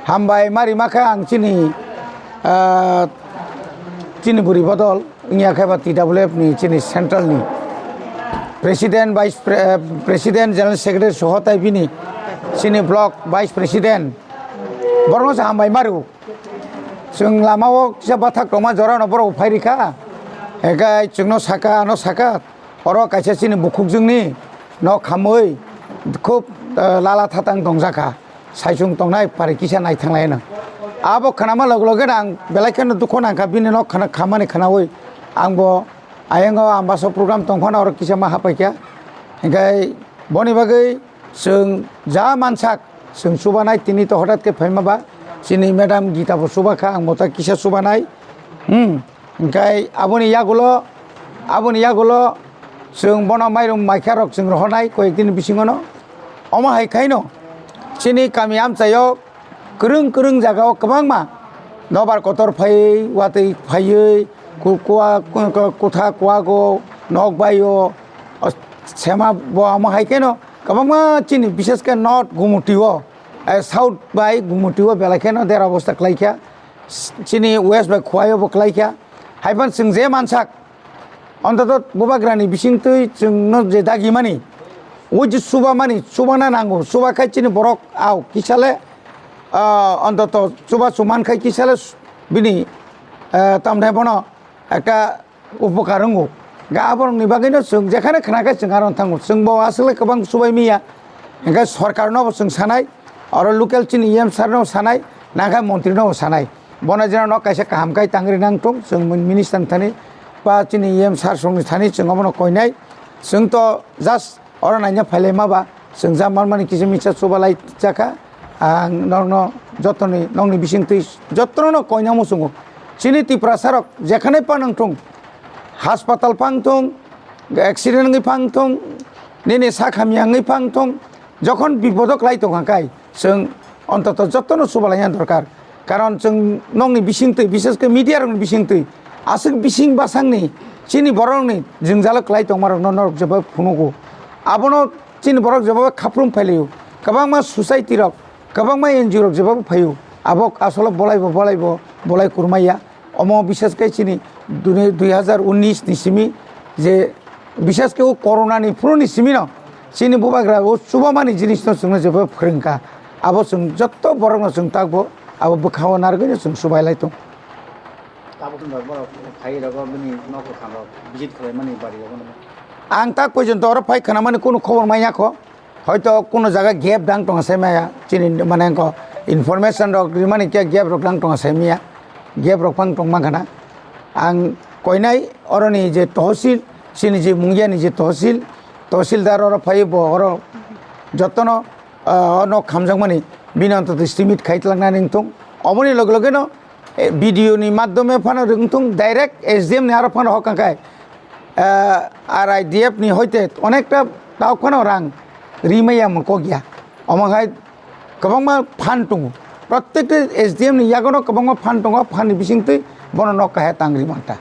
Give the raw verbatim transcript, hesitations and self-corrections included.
Hambai ma rima khe ang chini, ah, chini bwrwi bodol wngya khe ba T W F ni chini central ni president, vice pre-, eh, president, general secretary soho tai bini chini block vice president borokno se hambai ma rw. Chwng lama o kisa bathak tongma jora no borok phai rikha. Hekai chwngno saka, ano saka, oro kaisa chini bukhukjwngni nok khamwi khub, eh, lala thatang tongjak kha. Saichung tongnai pari kisa naithanglaino. Abo khnama log loge ang belai kheno dukho nangkha, bini nok khana khamani khnawi. Angbo ayango Ambasa program tongphano oro kisa ma hapaikha. Hinkhe boni bagwi chwng ja mansak, chwng chubanai tini to hothat khe phaima ba. Chini madam Gita bo chubakha, ang bo ta kisa chubanai. Hmm. Hinkhe aboni yagulo, aboni yagulo chwng bono mairum maikha rok chwng rohornai koyek dini bisingono. Omo hai khaino chini kami amchaio kwrwng kwrwng jagao kwbangma nobar kotor phaiwi, watwi phaiwi, ku-, kua-, ku-, ku-, kutha kuago, nok baio, o, sema bo omo hai khaino kwbangma chini, bishesh khe North Gumutio, eh, South bai Gumutio belai kheno dera obostha kwlaikha. Chini West bai Khowai o bo kwlaikha. Haiphano chwng je mansak, ontoto bubagrani bisingtwi chwngno je dagimani, o je chubamani, chubana nango, chubakhai chini borok au kisale, ah, ontoto chubachu mankhai kisale bini, ah, tamni bono ekta upokar wngo. Ga borokni bagwino chwng jekhane khna khe chwng aro thango. Chwngbo aswkle kwbang chubai miya. Hinkhe sorkarnobo chwng sanai, oro local chini E M sir no sanai, nangkha montri no sanai. Bono jeno nok kaisa kaham kai tangri nang thung, chwng minister thani ba chini E M sir songni thani chwng obono koinai. Chwng to just oro naina phailai ma ba, chwng ja manmani kisa misa chubalai jakha. Ang nokno jotoni, nokni bisingtwi jotono koina muchungo. Chini Tiprasa rok jekhane pa nang thung, hospital phang thung, accident wngwi phang thung, nini sak hamya wngwi phang thung, jokhon bipodo kwlai tongkha kai, chwng ontoto jotono chubalaina dorkar. Karon chwng nokni bisingtwi, bishesh khe media rokni bisingtwi, aswk bising bwsakni chini borokni jwngjalo kwlai tongmarokno norok jeba phunugo. Abono chini borok jeba khaprum phailaio. Kwbangma society rok, kwbangma N G O rok jeba phaio. Abo asolo bolaibo, bolaibo, bolai kurmaya. Omo bishesh khe chini dui, dui hazar unis ni simi je bishesh khe o corona ni phuru ni simi no chini bubagra o chubamani jinis no chwngno jeba phwrwngkha. Abo chwng jotto borok no chwng takbo abo bwkhao narwgwi no chwng chubailai tong. Tabuk no borok phai rogo bini nok kwthang rok visit khlaimani bari rogo no. Ang tak porjonto oro phai khwnamani kunu khobor manya kho. Hoito kuno jaga gap dang tongo sai maya, chini mane ko information rok rimani khe gap rok dang tongo sai maya, gap rok phang tong mankha na. Ang koinai oroni je tohsil, chini je Mungiani je tohsil, tohsildar oro phai bo oro jotono, ah, ono khamjakmani bini ontoto estimate khai tlangna ning thung. Oboni loge loge no eh, video ni madhyome phano wngthung, direct S D M ni aro phano hokang khai, eh, R I D F ni hoite onekta tauk phano rang rimaya mung kok ya. Omo hai kwbangma phan tongo. Protekta S D M ni yagono kwbangma phan tongo, phan ni bisingtwi bono nok kahaya tang rimang ta.